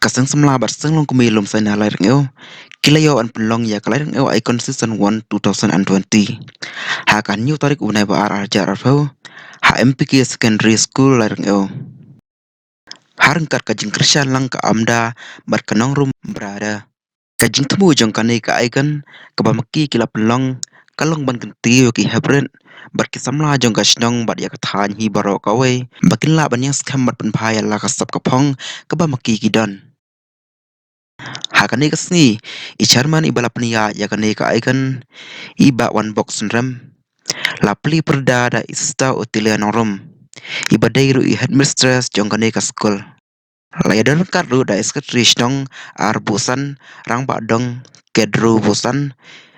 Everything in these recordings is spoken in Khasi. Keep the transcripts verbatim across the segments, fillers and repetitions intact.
Seng samla bad seng longkmie Lumsainar Lairyngew ki la ïoh ban pynlong ïa ka Lairyngew Icon Season one two thousand and twenty ha ka hynñiew tarik u bnai ba ar arhajar arphew ha M P K Secondary School Lairyngew. Ha ryngkat ka jingkyrshan lang ka AMDA bad ka Nongrum Brother. Ka jingthmu jong kane ka icon kaba ma ki ki la pynlong ka long ban kyntiew ïa ki heprit bad ki samla jong ka shnong bad ïa ka thaiñ hi baroh kawei ba kin lah ban ïeng skhem bad pynbha ïa la ka sap ka phong kaba ma ki ki don. Ha kane ka sngi i chairman iba la pynïaid ïa kane ka icon, i Bah Wanbok Synrem, la plie pyrda da i Sister Ottilia Nongrum, iba dei ruh i headmistress jong kane ka skul. La ïadon ryngkat ruh da i Secretary Shnong R Busan, Rangbah Dong Kedru Busan,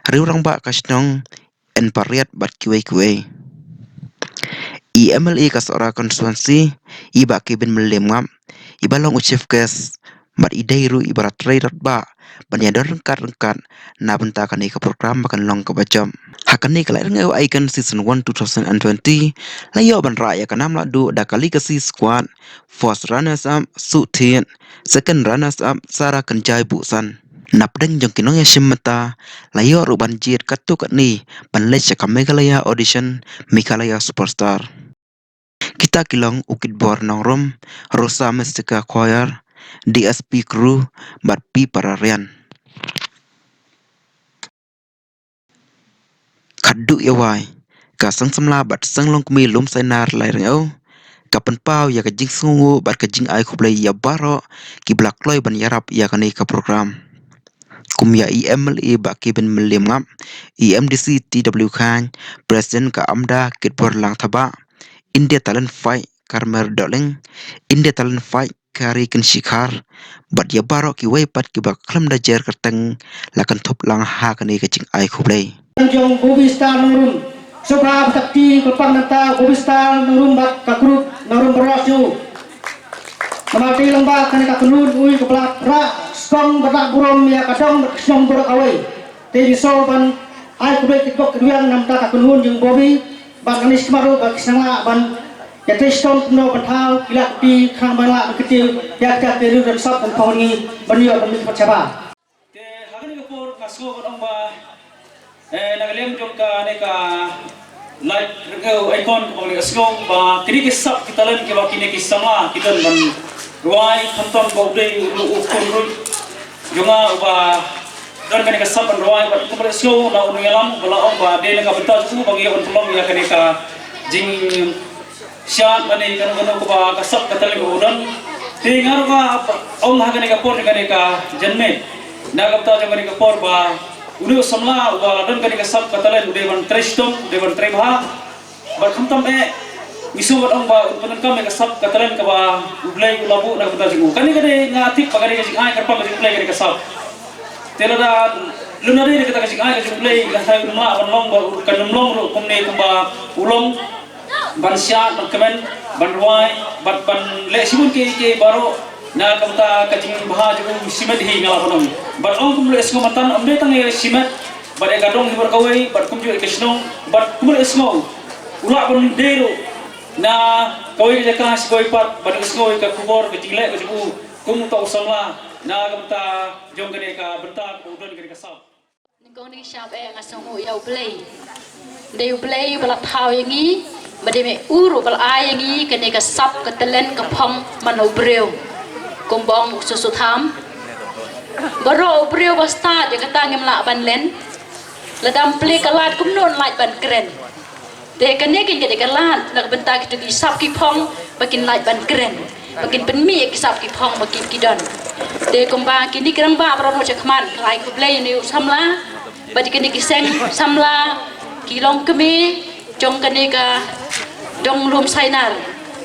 Riewrangbah ka Shnong N Pariat bad kiwei kiwei. I M L A ka Sohra Constituency, i Bah Kevin Mylliemngap, iba long u Chief Guest, bad i dei ruh iba la trei radbah ban ïadon ryngkat ryngkat na bynta kane ka program ba kan long kaba jop. Ha kane ka Lairyngew Icon Season one two thousand and twenty, la ïoh ban rah ïa ka nam lahduh da ka Legacy Squad, First Runners Up Suhthied, Second Runners Up Sara Kynjai Buhsan. Napdeng jong ki nongïashim mynta, la ïoh ruh ban jied katto katne ban leit sha ka Meghalaya Audition, Meghalaya Superstar. Kita ki long u Kitbor Nongrum, Rosa Mystica Choir, D S P Crew, bad P Pararian. Khadduh ïa wai, ka seng samla bad seng longkmie Lumsainar Lairyngew ka pynpaw ïa ka jingsngewnguh bad ka jingai khublei ïa baroh kiba la kloi ban ïarap ïa kane ka program. Kum ïa i M L A Bah Kevin Mylliemngap, i M D C T W Khain, President ka AMDA Kitbor Langthabah, India Talent Fight Karmer Dohling, India Talent Fight Kari Kynshikhar, bad ïa baroh kiwei pat kiba khlem da jer kyrteng la kynthup lang ha kane ka jingai khublei. Jong Bobby Star Nongrum, sngewbha btap kti kyrpang nangta Bobby Star Nongrum bad ka group Nongrum Bros Show. Namar te lang ba kane ka kynhun ui ka bla rah skong bad rah burom ïa ka dong bad ka shnong baroh kawei. Te ngi sngew ban ai khublei kitbok kitrwiang namar ka kynhun jong Bobby. Bad ngan ïa sngewbha ruh ba ki sngewbha ban ïa trei shitom kumno ban thaw ki lad ki kti khnang ban lah ban kyntiew ïa kita ki riew don sap don phong ngi ban ïoh ban mih pat shabar. Te ha kane ka por nga sngew ban ong ba, eh, na ka liang jong kane ka Lairyngew Icon kaba nga sngew ba kine ki sap ki talent kiba kine ki samla ki don ban rwai khamtam ba u dei u khun ruh jong nga uba don kane ka sap ban rwai bad kumba la sngew na u nongïalam ba la ong ba dei na ka bynta jong u ba ngi ïoh ban pynlong ïa kane ka jingshad lane kano kano kaba ka sap ka talent kaba u don. Te nga ruh nga ong ha kane ka por jong kane ka janmiet na ka bynta jong kane ka por ba une u samla uba la don kane ka sap ka talent u dei ban trei shitom, u dei ban trei bha. Bad khamtam eh ngi sngew ban ong ba un pyndonkam ïa ka sap ka talent kaba U Blei u la buh na ka bynta jong u. Kane ka dei nga tip ba ka dei ka jingai kyrpang ka jong U Blei kane ka sap. Te lada lym na dei kata ka jingai ka jong U Blei ka thai un mah ban long ba kan ym long ruh kumne kumba u long ban shad ban kmen ban rwai bad ban leh shibun kiei kiei baroh na ka bynta ka jingbha jong u shimet hi nga lah ban ong. Bad ong kum leh sngew matan ym dei tang ïa shimet bad ïa ka dong hi baroh kawei bad kumjuh ïa ka shnong bad kum leh sngew u lah ban dei ruh na kawei ka jaka shibun pat ban ïa sngew ïa ka khubor ka jingleh ka jong u kum uta u samla na ka bynta jong kane ka bynta kaba u don kane ka sap. Nyngkong ngi shap eh nga sngewnguh ïa U Blei. Dei U Blei ba la thaw ïa ngi, ba dei me u ruh ba la ai ïa ngi kane ka sap ka talent ka phong man u briew. Kumba ong u Soso Tham. Baroh u briew ba stad ïa kata ngim lah ban len. Lada ym plie ka lad kumno yn lait ban kren. Te kane ka dei ka lad na ka bynta kito ki sap ki phong ba kin lait ban kren, ba kin pynmih ïa ki sap ki phong ba ki, ki don. Te kumba kine ki rangbah baroh sha khmat, nga ai khublei ïa une u samla bad ïa kine ki seng samla ki longkmie jong kane ka dong Lumsainar.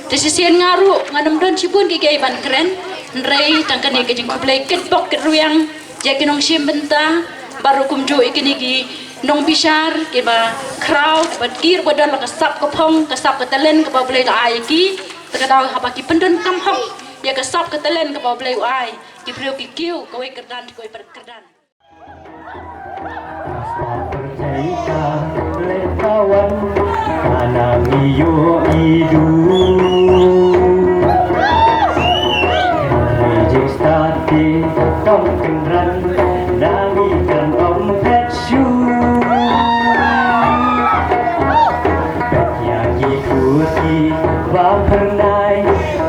Te shisien nga ruh ngan ym don shibun kiei kiei ban kren, hynrei tang kane ka jingkhublei kitbok kitrwiang ïa ki nongshim bynta baroh kumjuh ïa kine ki nongbishar kiba khraw kiba kir ba don la ka sap ka phong ka sap ka talent kaba U Blei la ai ïa ki. Te ka daw haba ki pyndonkam hok ïa ka sap ka talent kaba U Blei u ai, ki briew ki kiew kawei kyrdan kawei pat kyrdan. Ki ba phyrnai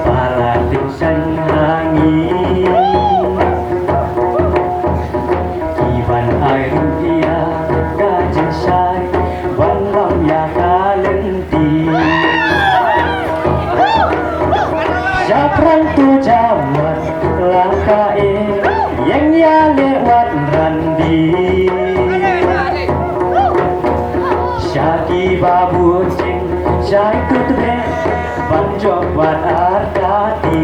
ba la dei shan ha ngi. Ki ban ai ruh ïa ka jingshai ban lam ïa ka lynti. Shaphrang to jam wat la ka e, ïeng ïa leh wat randi. Sha ki ba bujing shai kut be ban jop wat artati.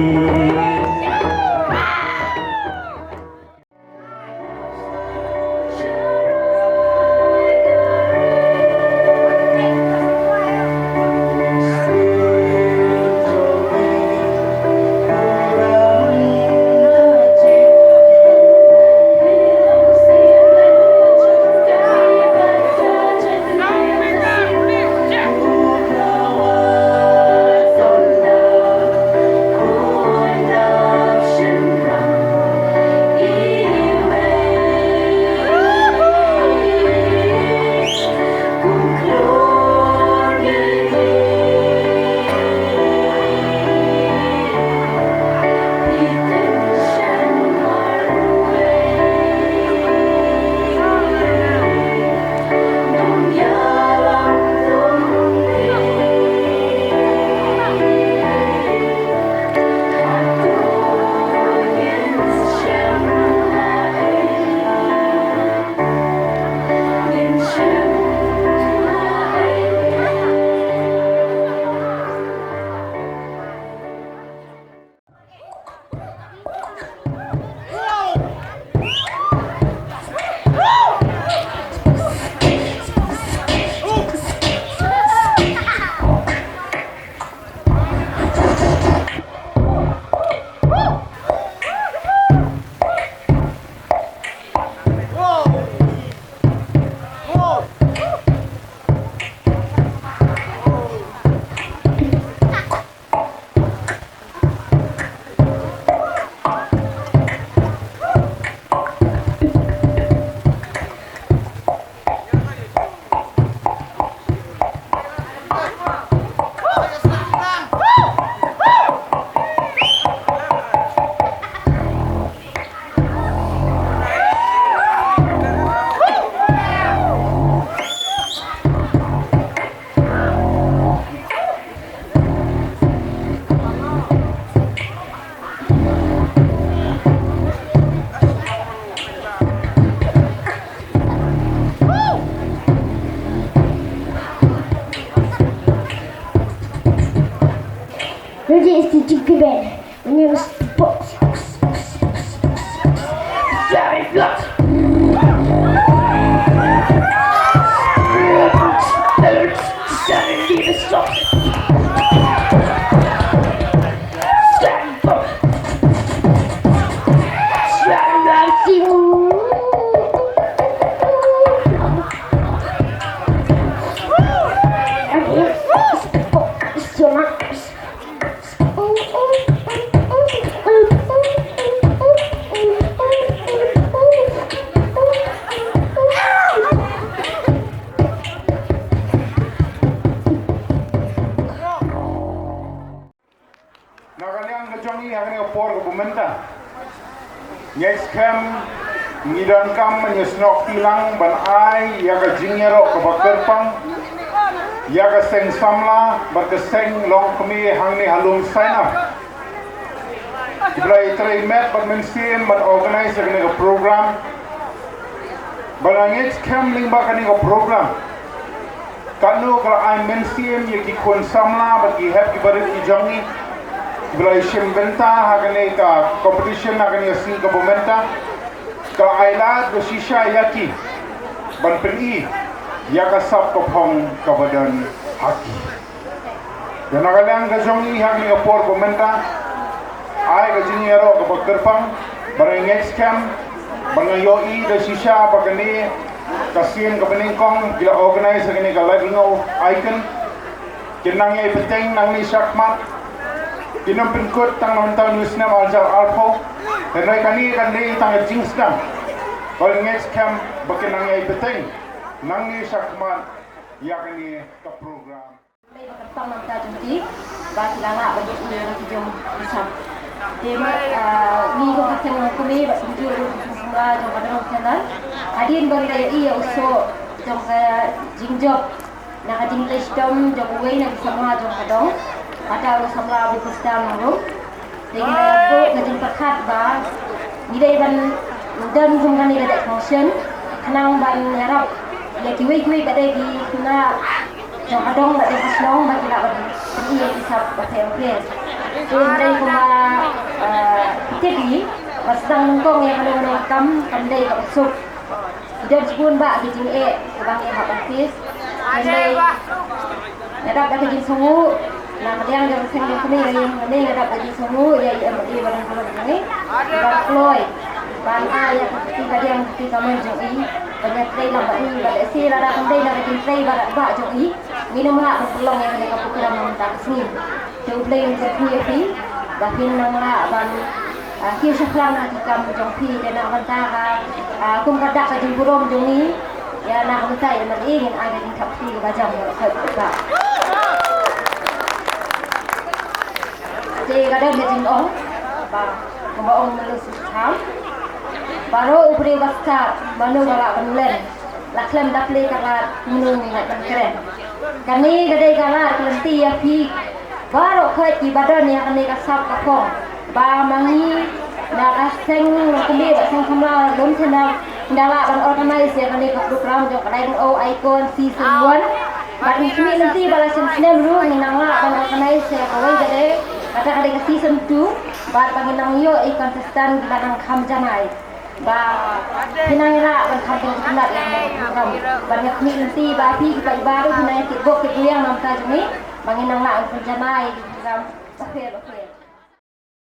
Ready is the Jinky Band. When you stop. Very good. Very good. Stand up. Stand up. Na ka liang ka jong ngi ha kane ka por kaba mynta, ngi skhem ngi donkam ban ïasnoh kti lang ban ai ïa ka jingïaroh kaba kyrpang ïa ka seng samla bad ka seng longkmie hangne ha Lumsaina. Kiba la ïatrei met bad mynsiem ban organise ïa kane ka program. Ba nga ngeit skhem lyngba kane ka program, katno ka la ai mynsiem ïa ki khun samla bad ki hep ki barit ki jong ngi kiba la ïashim bynta ha kane ka competition ha kane ka sngi kaba mynta. Ka la ai lad ba shisha ïa ki ban pyni ïa ka sap ka phong kaba don ha ki. Te na ka liang ka jong ngi ha kane ka por ba mynta, ai ka jingïaroh kaba kyrpang, ba nga ngeit skhem, ba nga ïohi da shisha ba kane ka sien kaba nyngkong ki la organise kane ka Laitlyngngoh Icon. Kin nang ïai bteng nangne shakhmat, kin ym pynkut tang na mynta une u snem ar hajar arphew. Hynrei kane kan dei tang ka jingsdang. Ba nga ngeit skhem ba kin nang ïai bteng nangne shakhmat ïa kane ka program. Pang nangta jong ki ba ki la lah ban ïoh ïa ki jong ki sap. Te ma, ah, ngi kum ka seng nongkmie bad kumjuh ruh ki seng samla jong ka dong channel. Hadien ba ngi la ïoh ïa u soh jong ka jingjop na ka jingtrei shitom jong uwei na ki samla jong ka dong, kata u samla Abu Kristan ruh. Te ngi la buh ka jingpyrkhat ba ngi dei ban don kum kane ka debt collection khnang ban ïarap ïa kiwei kiwei ba dei ki khynnah jong ka dong bad jong ka shnong ba ki lah ban pyni ïa ki sap ba pher ba pher. Te hynrei kumba, ah, ki tip hi ba sdang nyngkong ïa kane ka kam kam dei kaba suk. Ki don shibun bah ki jingeh kiba ngi hap ban face. Hynrei nga dap da ka jingsngewnguh na ka liang jong ka seng jong kane ka ïing, hynrei nga dap da ka jingsngewnguh ïa i MLA ba dang khlem kane ba kloi ban ai ïa ka kti kadiang kti kamon jong i ban ïatrei lang bad ngi, bad lehse lada kam dei na ka jingtrei ba radbah jong i, ngin ym lah ban pynlong ïa kane ka program mynta ka sngi. Te U Blei un kyrkhu ïa phi ba phin nang lah ban, ah, kiew shaphrang ha ki kam jong phi, te na ka bynta ka, ah, kum ka dak ka jingburom jong ngi ïa na ka bynta ïa ma i ngin ai ka jingthap kti kaba jam ïa ka. Te ka dang ka jingong ba kumba ong Melu Sisam, baroh u briew ba stad mano ba lah ban len, la khlem da plie ka lad mano ngi ngeit ban kren. Kane ka dei ka lad ka lynti ïa phi baroh khoit kiba don ïa kane ka sap ka phong ba ma ngi na ka seng nongkmie bad seng samla Lumchannel ngi da lah ban organise ïa kane ka program jong ka Dai Dong O Icon season one. Bad ngi khmih lynti ba la snem snem ruh ngin nang lah ban organise ïa kawei ka dei, kata ka dei ka season two. Bad ba ngin nang ïoh i contestant kiba nang kham janai. Ba phi nang ïa lah ban kham teng kyndat ïa kane ka program. Bad nga khmih lynti ba phi kiba iba ruh phi nang ïa kit bok kit biang na bynta jong ngi ba ngin nang lah ban pynjanai ïa ki program ba pher ba pher.